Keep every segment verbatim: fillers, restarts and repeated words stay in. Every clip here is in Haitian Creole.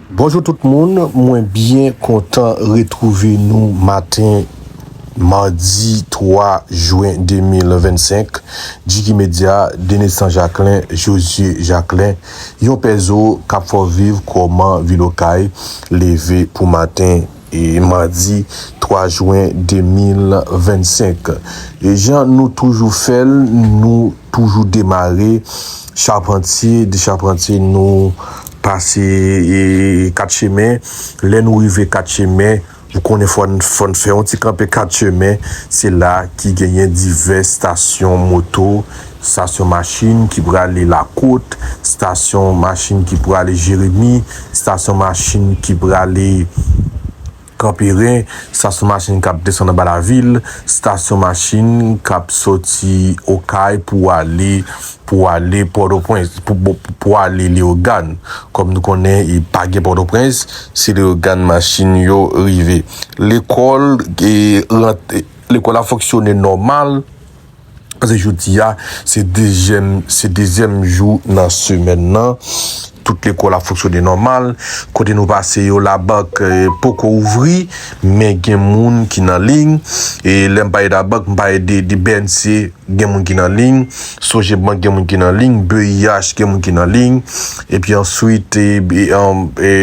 Bonjou tout moun, mwen byen kontan retwouve nou maten madi twa jen de mil vennsenk. Jiki Medya, Denis San Jacquelin, Josué Jacquelin, yon pèzo k ap fè w viv kòman vil Okay leve pou maten e madi twa jen de mil vennsenk. E jan nou toujou fè l, nou toujou demare Chapantye, de Chapantye, nou pase e, Kat Chemen. Lè nou rive Kat Chemen, ou konnen fò n, fò n fè yon ti kanpe Kat Chemen. Se la ki genyen divès estasyon moto, estasyon machin ki prale Lakot, estasyon machin ki prale Jeremi, estasyon machin ki prale Kanperen, estasyon machin k ap desann anba lavil, estasyon machin k ap soti Okay pou ale, pou ale Pòtoprens, pou, pou, pou ale Leyogàn. Kòm nou konnen, e pa gen Pòtoprens, se Leyogàn machin yo rive. Lekòl, e, rant-, lekòl la fonksyone nòmal. Paske jodi a, se dezyèm, se dezyèm jou nan semèn nan. Tout lekòl ap fonksyone nòmal. Kote nou pase yo, labank, eh, poko ouvri, men gen moun ki nan liy. E lè m pale labank, m pale de, de B N C, gen moun ki nan liy. Sogebank, gen moun ki nan liy. B I H, gen moun ki nan liy. Epi answit, e, e, an, e,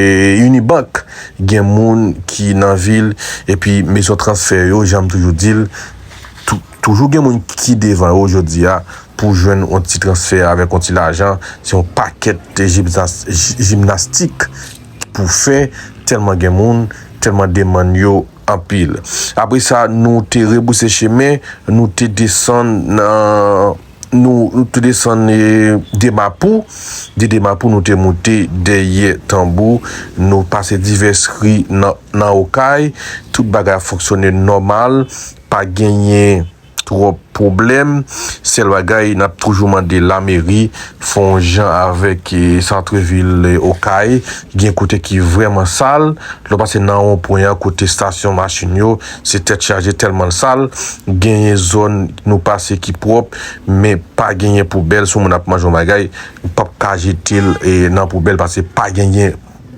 Unibank, gen moun ki nan vil. Epi mezon transfè yo, jan m toujou di l, tou-, toujou gen moun ki devan yo jodi a pou jwenn yon ti transfè avèk yon ti lajan. Se yon pakèt jimnas-, ji-, jimnastik pou fè, tèlman gen moun, tèlman demann yo anpil. Apre sa, nou te rebouse chemen, nou te desann nan, nou, nou te desann, e, Demapou. De Demapou, nou te moute dèyè Tanbou. Nou pase divès ri nan, nan Okay. Tout bagay ap fonksyone nòmal. Pa genyen twòp pwoblèm. Sèl bagay, n ap toujou mande lameri fè yon jan avèk, e, santrevil, e, Okay. Gen kote ki vrèman sal. Lè w pase nan wonpwen an, kote estasyon machin yo, se tèt chaje tèlman l sal. Genyen zòn nou pase ki pwòp, men pa genyen poubèl. Si yon moun ap manje yon bagay, ou p ap ka jete l, e, nan poubèl paske pa genyen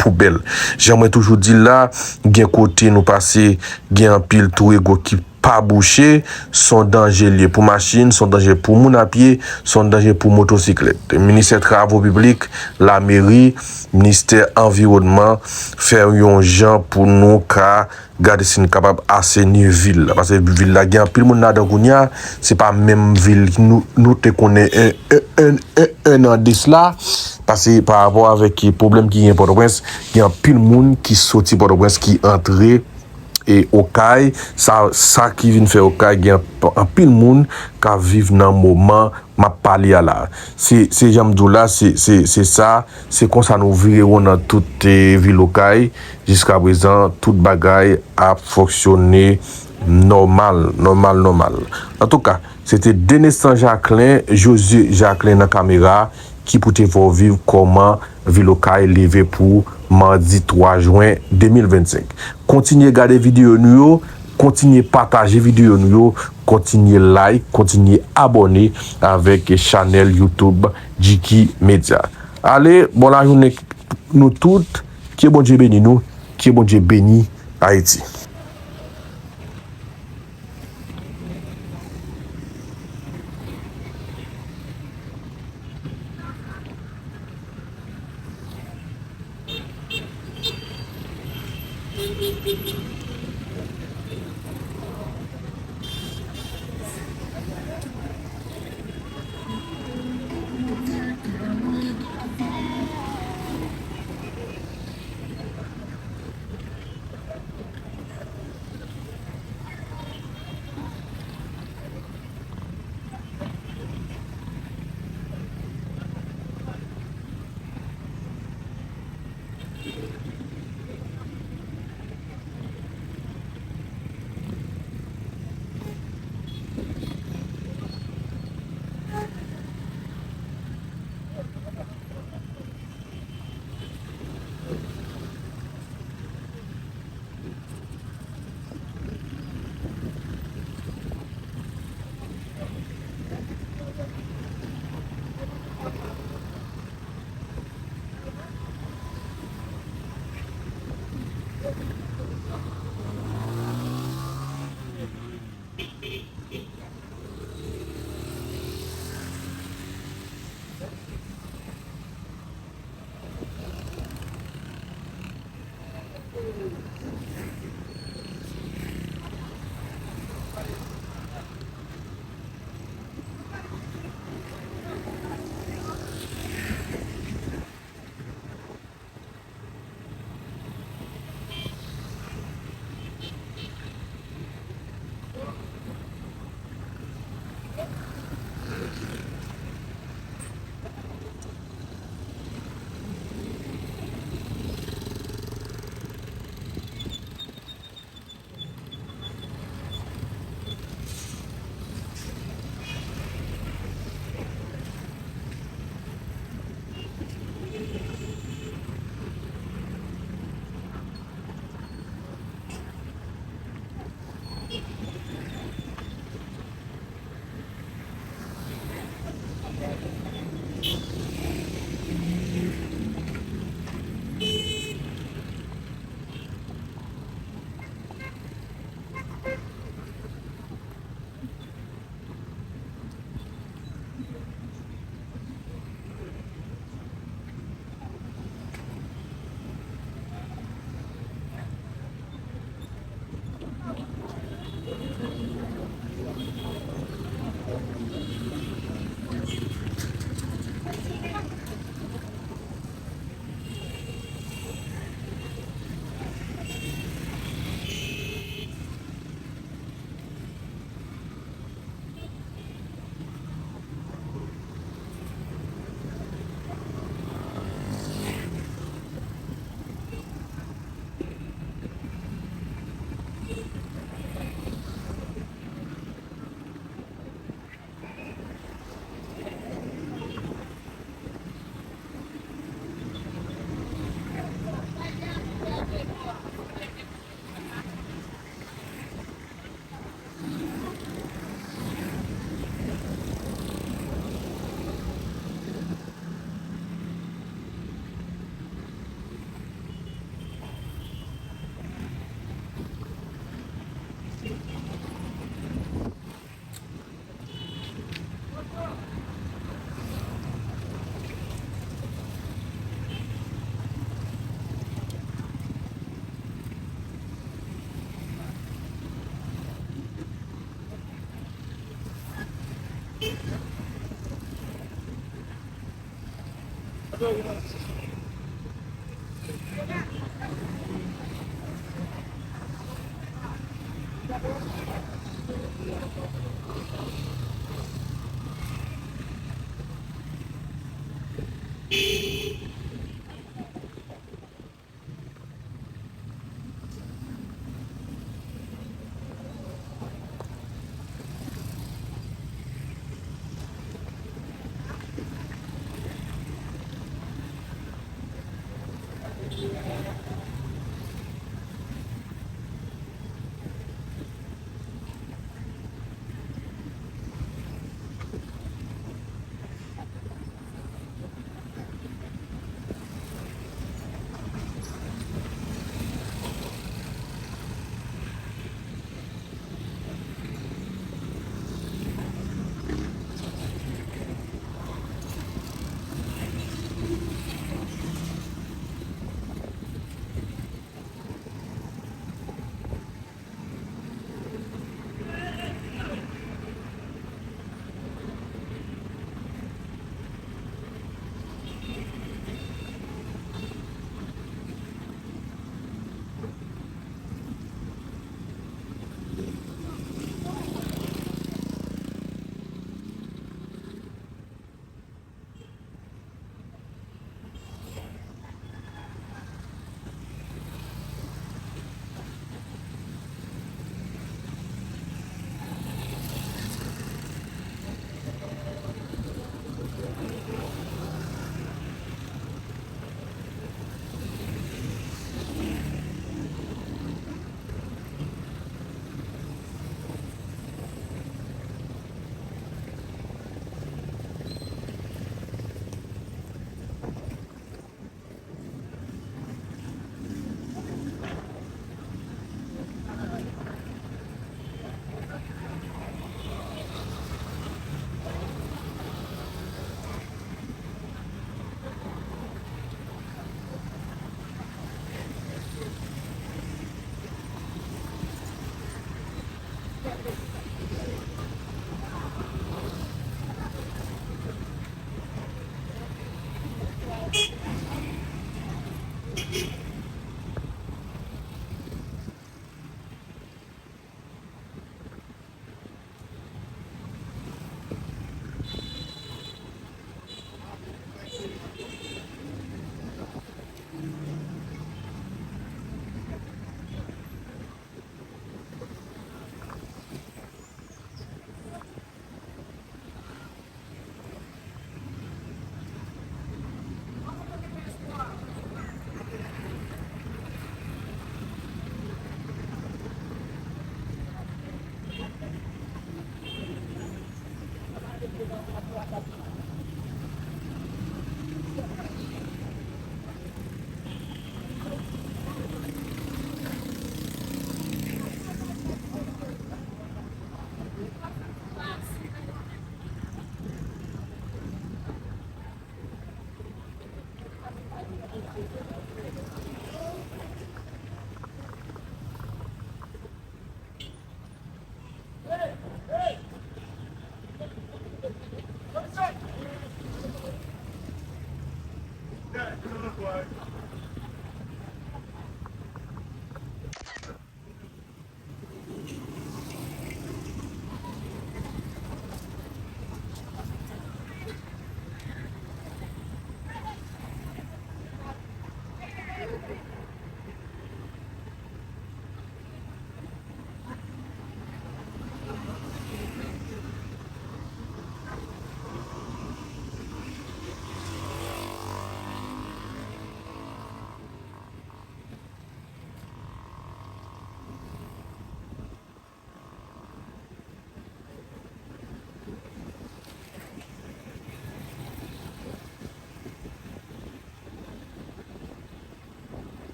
poubèl. Jan mwen toujou di l la, gen kote nou pase, gen anpil twou e gwo ki pa bouche, s on danje l ye pou machin, s on danje pou moun a pye, s on danje pou motosiklèt. Ministè Travo Piblik, lameri, Ministè Anviwònman, fè yon jan pou nou ka gade si n kapab aseni vil la. Paske vil la gen anpil moun ladan kounye a, se pa menm vil nou, nou te konnen en, en, en, en, en an de sla. Paske pa rapò avèk pwoblèm ki gen Pòtoprens, gen anpil moun ki soti Pòtoprens ki antre e Okay, sa, sa ki vin fè Okay gen anp-, anpil moun k ap viv nan moman m ap pale a la. Se, se jan m di w la, se, se, se sa, se konsa nou vire won nan tout, e, vil Okay. Jiska prezan, tout bagay ap fonksyone nòmal, nòmal, nòmal. Antouka, se te Denestan Jacquelin, Josué Jacquelin nan kamera, ki pou te fè w viv kòman vil Okay leve pou madi twa jen de mil vennsenk. Kontinye gade videyo nou yo, kontinye pataje videyo nou yo, kontinye like, kontinye abòne avèk chanèl YouTube Jiki Media. Ale, bon lajounen nou tout, ke Bondye beni nou, ke Bondye beni Ayiti.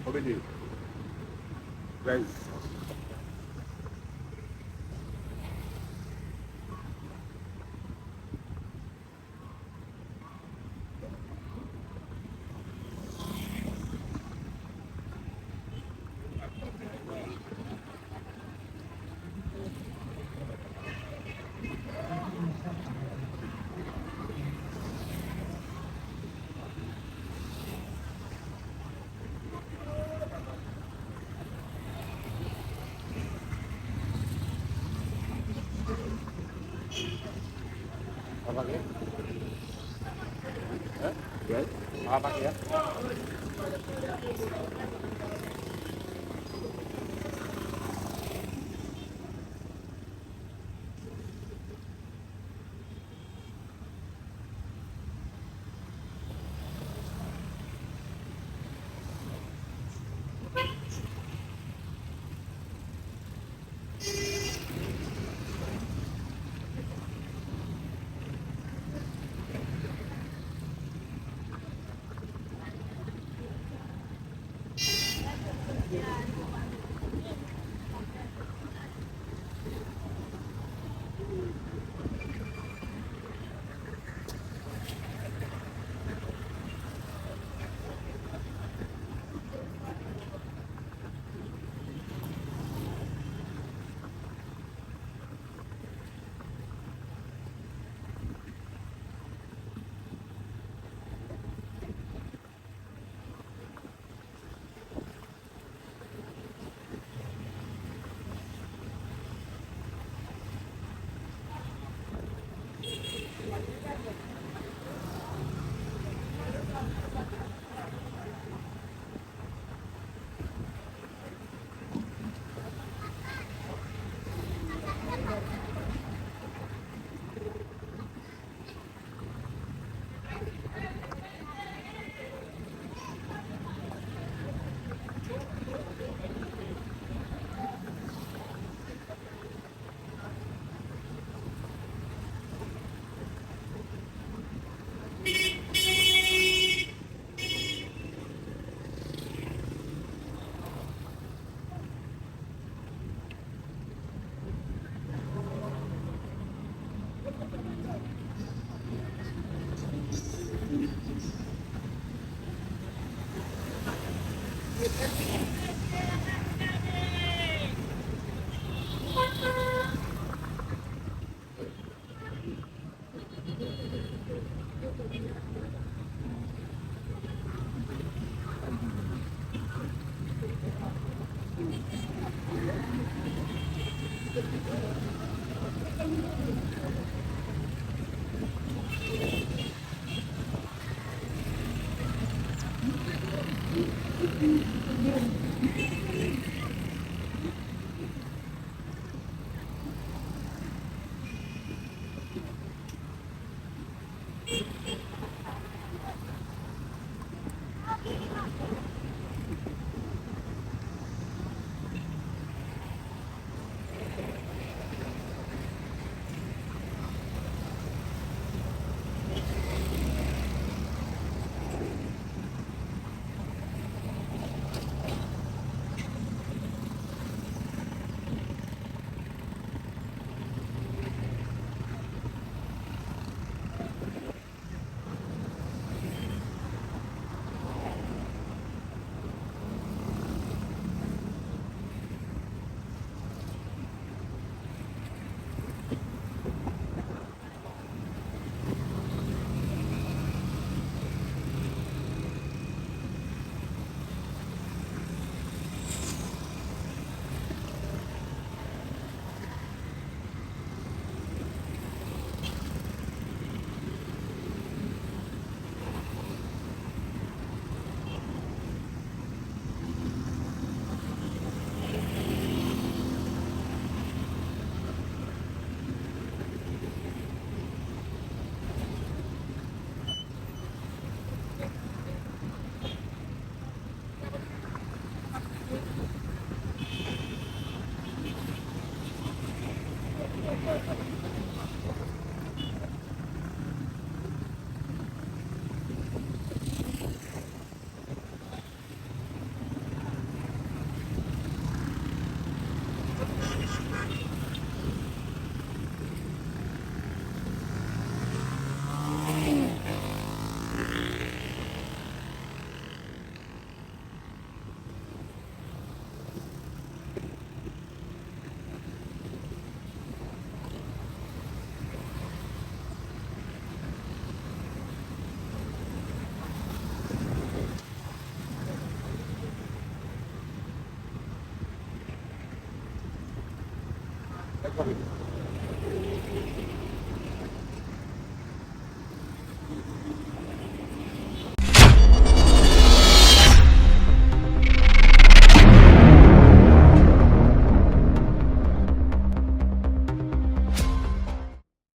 Konbyen de? Trèz. Apa ke? Hah? Yes. Apa ke?